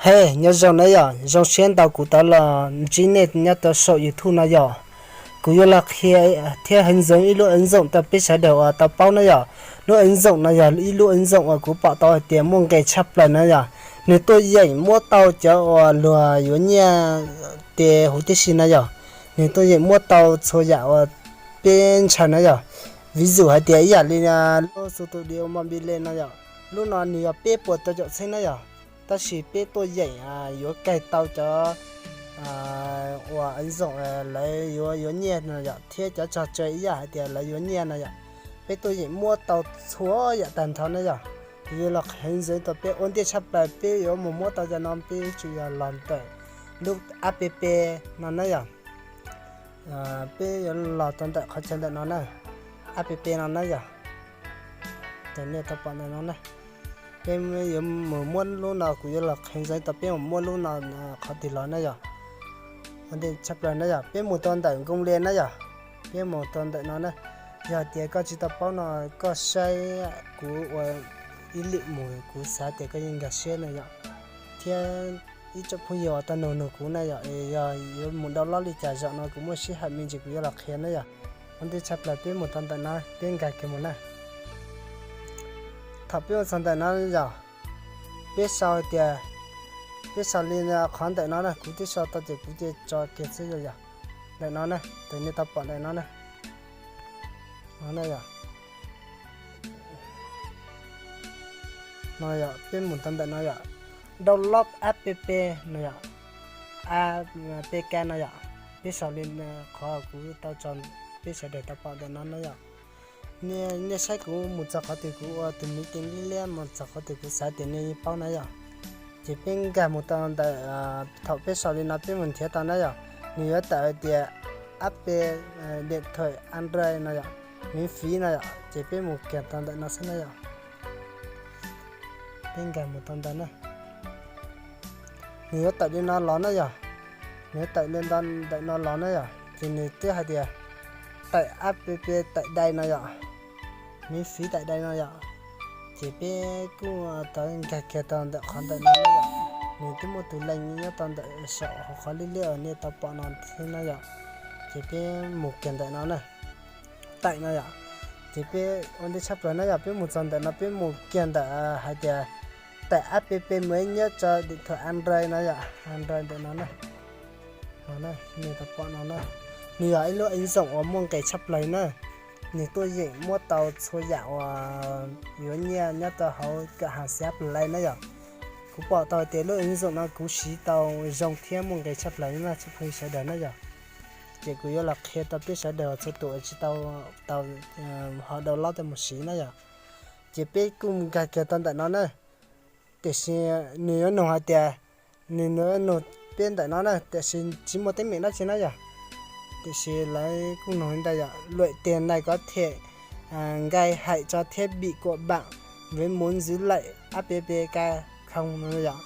Hej, nyob zoo na yom, zoo siab ntau kuv tau los ntsib nej nyob rau saum YouTube no yom. Kuv yuav los qhia thiab hee ntxeev ib lub ntxoom rau peb sawv daws uas tau paub na yom. Lub ntxoom no yog ib lub ntxoom uas kuv pom tau hais tias muaj nqis tshaj plaws na yom. Nws tuaj yeem muab tau cov uas luag yuav nyiaj tes huv tib si na yom. Nws tuaj yeem muab tau txhua yam uas peb ntshaw na yom. Ví dụ hais tias ib yam li lub xu tus diu mos npis les no yom. Lub no nws yog peb puas rau caum txheeb na yom. Tab sis peb tuaj yeem yuav kais tau cov uas ntxoom lawv yuav yuav nyiaj no yom, thiab cov tsog tsawg ib yam hais tias lawv yuav nyiaj no yom. Peb tuaj yeem muab tau txhua yam tag nrho na yom. Kuv yuav los qhia ntxiv rau peb ua ntej tshaj plaws peb yuav mus muab tau cov no peb yuav tsum yog los ntawm lub app no na yom. Peb yuav los rau ntawm qhov chaw ntawm no na, app no na yom. Ces nej tau pom ntawm no na. Peb yuav mus muab lub no, kuv yuav los qhia ntxiv rau peb mus muab lub no qhov twg los na yom. Ua ntej tshaj plaws na yom, peb mus rau ntawm nkoos le na yom. Peb mus rau ntawm no na. Yog tias koj tsis tau paub no, koj saib kuv ua ib lwm mus, kuv xav tias koj yeej nkag siab na yom. Thiab ib tsoom phooj ywg uas tau nug nug kuv na yom, es yog yuav mus download li cas zaum no kuv muaj sij hawm me ntsis kuv yuav los qhia na yom. Ua ntej tshaj plaws peb mus tau ntawm no, peb nkag kiag mus na. Thaum peb mus txog ntawm no yom, peb sau tias, peb sau li qhov ntawm no na, kuv twb sau tau ces kuv cia tso kiag xwb yom. Ntawm no na, tus nej tau pom ntawm no na. No na yom. No yom, peb mus tau ntawm no yom, download app no yom, apk no yom, peb sau li qhov kuv tau tso, peb sawv daws tau pom ntawm no na yom. Nej saib kuv mus txog qhov twg kuv ua tus miv tees liab liab mus txog qhov twg kuv xav tias nej yeej paub na yom. Ces peb nkag mus tau ntawm, thaum peb sau li no peb mus nrhiav tau na yom, nws yuav tawm hais tias app điện thoại Android no yom, miễn phí no yom, ces peb mus kiag tau ntawm no xwb na yom. Peb nkag mus tau ntawm na. Nws yuav tawm li no los na yom. Nws yuav tawm li ntawm no los na yom, ces nws twb hais tias tải app tải đây no yom, miễn phí tải đây no yom. Ces peb kuj tau nkag kiag tau ntawm qhov ntawm no na yom. Nws twb muaj tus lees nyob tau ntawm saum hauv qhov liab liab uas nej tau pom no xwb na yom. Ces peb mus kiag ntawm no na, tải no yom. Ces peb ua ntej tshaj plaws na yom, peb mus txog ntawm no peb mus kiag ntawm hais tias tải app mới nhất cho điện thoại Android no yom, Android ntawm no na. Nej tau pom no na, nws yog ib lub ứng dụng uas muaj nqis tshaj plaws na. Nws tuaj yeem muab tau txhua yam uas yuav nyiaj nyob rau hauv kawm hav xiab plais na yom. Kuv pom tau tias lub ứng dụng no kuv siv tau zoo thiab muaj nqis tshaj plaws na tsoom phooj ywg sawv daws na yom. Ces kuv yuav los qhia rau peb sawv daws txhua tus tsis tau, tau ho download tau mus siv na yom. Ces peb kuj nkag kiag tau ntawm no na. Tiam sis nws yuav nug hais tias, nws nug peb ntawm no na, tiam sis tsis muaj teeb meem dab tsi na yom. Tiam sis lawv kuj nug ntawd yom, loại tiền này có thể gây hại cho thiết bị của bạn, với muốn giữ lại app K không no yom.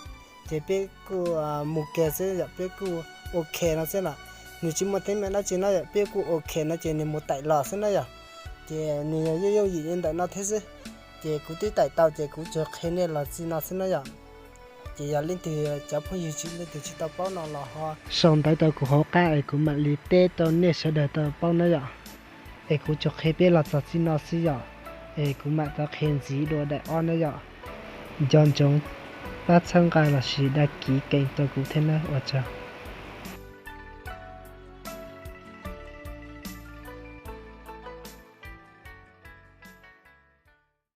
Ces peb kuj mus kiag xwb yom, peb kuj OK no xwb na. Nws tsis muaj teeb meem dab tsi na yom, peb kuj OK no ces nws mus tải los xwb na yom. Ces nws yog yooj yooj yim li ntawm no thiab xwb. Ces kuv twb tải tau ces kuv tsuas qhia nej los txij no xwb na yom. Ces yog leej twg cov phooj ywg tsis, leej twg tsis tau paub no los ho sau ntawv rau kuv hauv qab es kuv mam li teb rau nej sawv daws tau paub na yom. Es kuv tsuas qhia peb los txog txij no xwb yom. Es kuv mam tau qhia ntxiv dua daim ob na yom. Nco ntsoov pab txhawb nqa lossis đăng ký kênh rau kuv thiab nawb, ua tsaug.